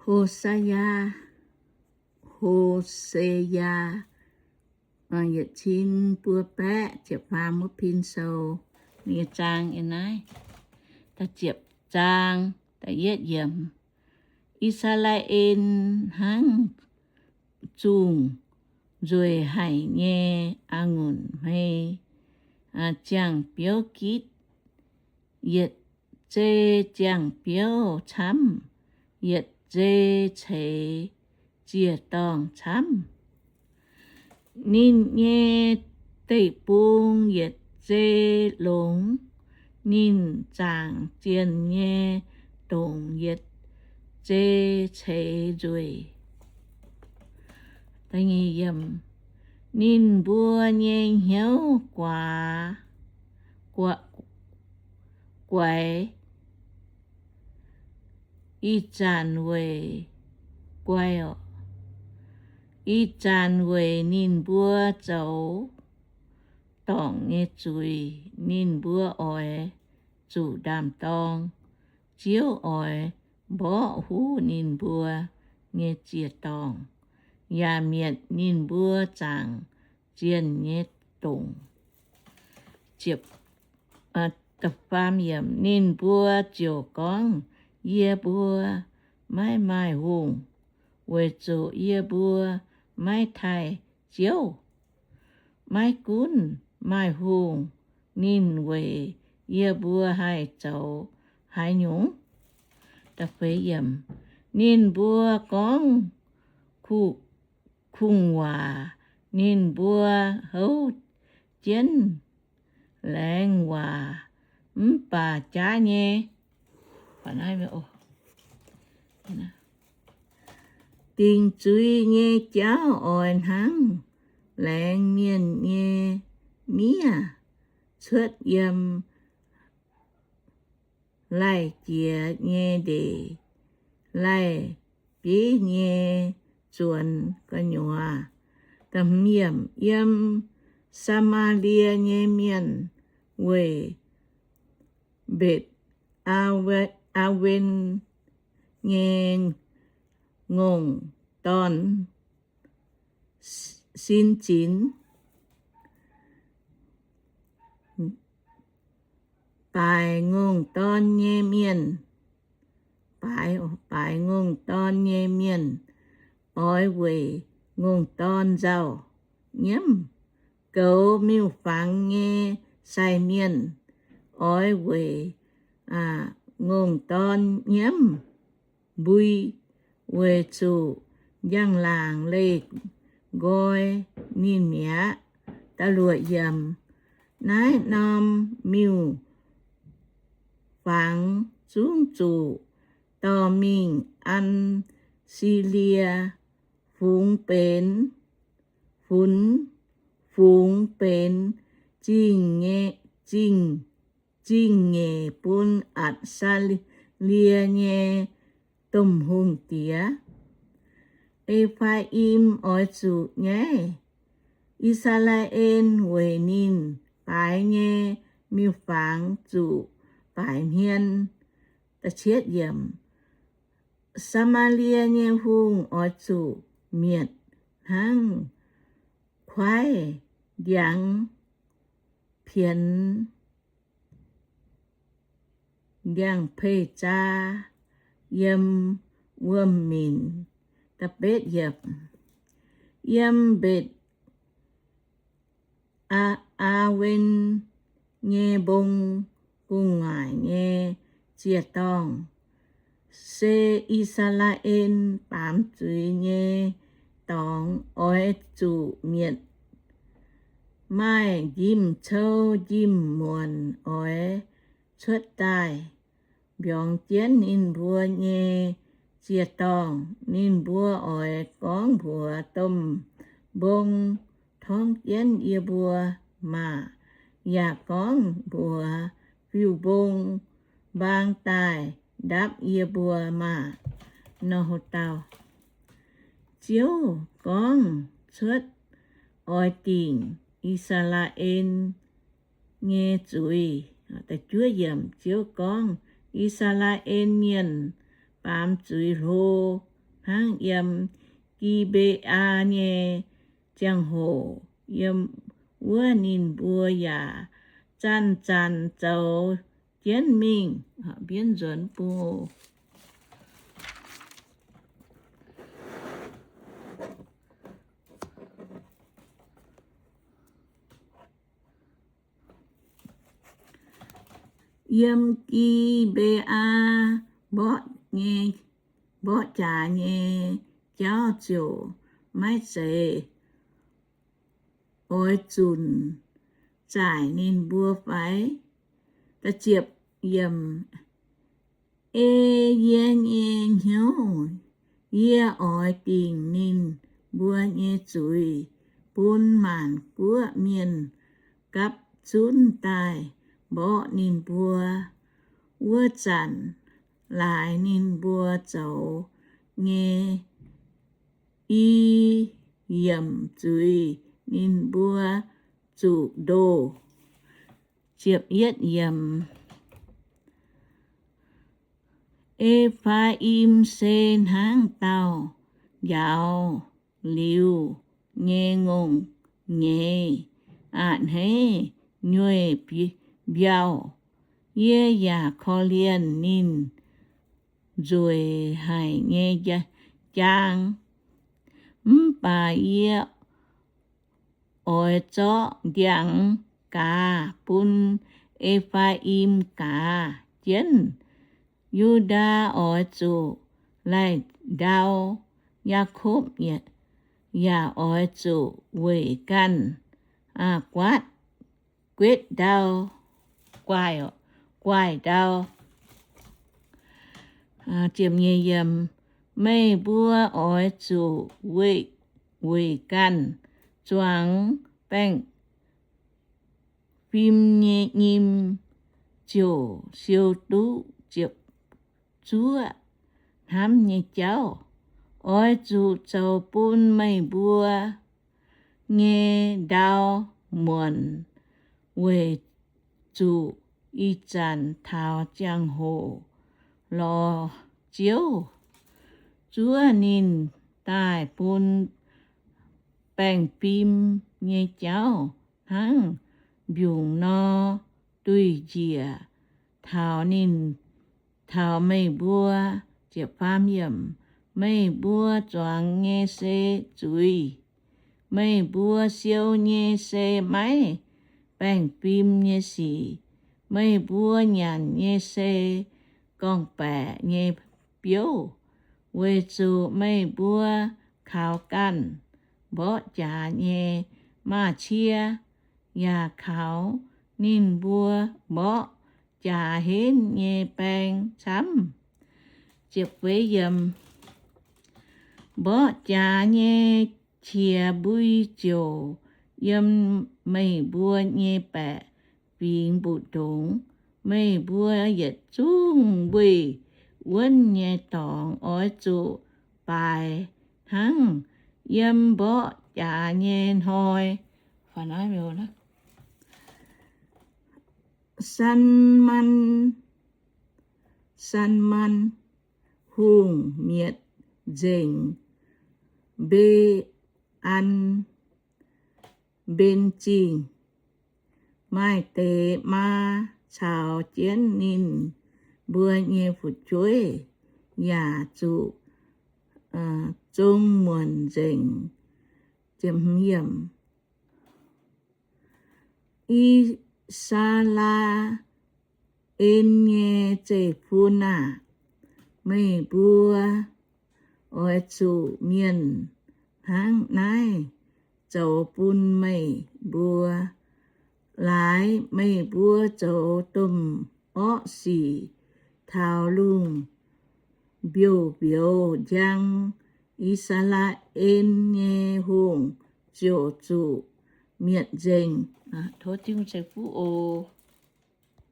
Ho^se^yaa, Ho^se^yaa, yietc cin buo baeqv ziepc faam wuov pin sou nyei zaang yiem naaiv. Da'ziepc zaang, da'yietv yiemc. I^saa^laa^en hnangv zungh nzueic haic nyei a'ngunc hmei ziangh biouv gitv. Yietc zei ziangh biouv camv, yietc zei ceix ziec-dorngh camv. Ninh nyei deic-bung yietc zei longx, ninh zaangc zienh nyei dongc yietc zei ceix nzueic. Ninh mbuo nyei hnyouv guaix, guaix, ih zanc weic guai, ih zanc weic ninh mbuo zoux dorngc nyei zuiz, ninh mbuo oix zuqc ndaam-dorng. Ziouv oix mborqv huv ninh mbuo nyei ziec-dorngh, yaac mietc ninh mbuo zaangc zienh nyei dongc. Ninh mbuo ziouc gorngv, Yie mbuo maiv maaih hungh, weic zuqc yie mbuo maiv taaih Ziouv. Maiv gunv maaih hungh, ninh weic yie mbuo haih zoux haaix nyungc? Ninh mbuo gorngv kungx waac, ninh mbuo houv jienv laengz waac, mv baac jaav nyei dingc zuiz nyei jauv oix hnangv laengz mienh nyei miev cuotv yiem laih jiex nyei ndeic, laih bieiv nyei zuonx gu'nyuoz. Yiem Saa^maa^lie nyei mienh weic Mbetc- Aa^wen nyei ngongh dorn sin zinx. Baaix ngongh dorn nyei mienh, baaix, baaix ngongh dorn nyei mienh oix weic ngongh dorn nzauh nyiemv. Goux miuc-fangx nyei sai mienh oix weic ngongh dorn nyiemv mbui, weic zuqc njang-laangc leih nqoi ninh mi'aqv. Naaiv norm miuc-fangx zungv zuqc dorh mingh Atc^si^lie, fungx benx, funx, fungx benx zingh, zingh, zingh nyeic bun Atc^saa^lie nyei domh hungh diex. E^faa^im oix zuqc nyaiv. I^saa^laa^en weic ninh baaix nyei miuc-fangx zuqc baaic hmien. Saa^maa^lie nyei hungh oix zuqc mietc hnangv kuaaiv ndiangx pienx ndiangx-peiv-zaa yiem wuom-minc. Yiem Mbetc- Aa^wen nyei mbong gu'nguaaic nyei ziec-dorngh, se I^saa^laa^en baamz zuiz nyei dorngx, oix zuqc mietc. Maaih njimv-cou njimv-muonc oix cuotv daaih mbiorngz jienv ninh mbuo nyei ziec-dorngh. Ninh mbuo oix gorngv mbuox domh mbong, Torngv jienv yie mbuo maah! Yaac gorngv mbuox fiuv-mbong, Mbaang daaih ndapv yie mbuo maah! Nor, Ziouv gorngv cuotv oix dingc I^saa^laa^en nyei zuiz. Ziouv gorngv, I^saa^laa^en Mienh baamz zuiz hlo, hnangv yiem Gi^mbe^aa nyei ziangh hoc. Yiem wuov ninh mbuo yaac zanc-zanc zoux jienv mingh. Mbienv nzuonx bung. Yiem Gi^mbe^aa mborqv nyei, mborqv jaax nyei jauv ziouc maiv zeiz oix zunc zaaic ninh mbuo fai? Ei yie nyei hnyouv, yie oix dingc ninh mbuo nyei zuiz bun maanc guoqv mienh gapv zunv daaih mborqv ninh mbuo. Wuov zanc laaix ninh mbuo zoux nyei i yiemc zuiz ninh mbuo zuqc ndoh. E^faa^im se hnangv dauh njaaux liuz nyei ngongh nyeiz, a'hneiv nyueih mbiauh. Yie yaac korv-lienh ninh nzueic haic nyei jaang. Mv baac yie oix zorqv ndiangx-gaaz bun E^faa^im gaaz jienv. Yu^ndaa oix zuqc laih ndau, Yaakopv yaac oix zuqc weic ganh guaatv guetv ndau, guaaih ndau. Meih mbuo oix zuqc weic ganh zuangx baengh fim nyei nyim, ziouc siou duqv ziepc zuoqv hnamv nyei jauv. Oix zuqc zoux bun meih mbuo nyei ndau muonc, weic zuqc ih zanc taux ziangh hoc lorz Ziouv. Zuov ninh daaih bun baengh fim nyei jauv hnangv mbiungc nor duih njiec taux ninh, taux meih mbuo. Meih mbuo zuangx nyei se zuiz. Meih mbuo siou nyei se maiv baengh fim nyei sic. Meih mbuo nyanc nyei se gorngv-baeqc nyei biouv, weic zuqc meih mbuo kaux ganh mborqv jaax nyei maaz-ciev, yaac kaux ninh mbuo mborqv jaax henv nyei baeng camv. Mborqv jaax nyei qiex mbui ziouc yiem meih mbuo nyei baeqc fingx mbu'ndongx. Meih mbuo yietc zungv weih wuonv nyei dorngx oix zuqc baaix hnangv yiem mborqv jaax nyei hnoi. San Maan, San Maan Hungh mietc nzengc Mbe^an Mben Zingh. Maaih deix maa caux jienv ninh mbuo nyei fu'jueiv yaac zuqc zong muonc nzengc. I^saa^laa^en nyei zeiv-fun aah! Meih mbuo oix zuqc mienh hnangv naaiv zoux bun meih mbuo. Laaix meih mbuo zoux domh orqv sic taux lungh mbiouz-mbiouz njang, I^saa^laa^en nyei hungh ziouc zuqc mietc nzengc. Tov Tin-Hungh ceix fuqv oc.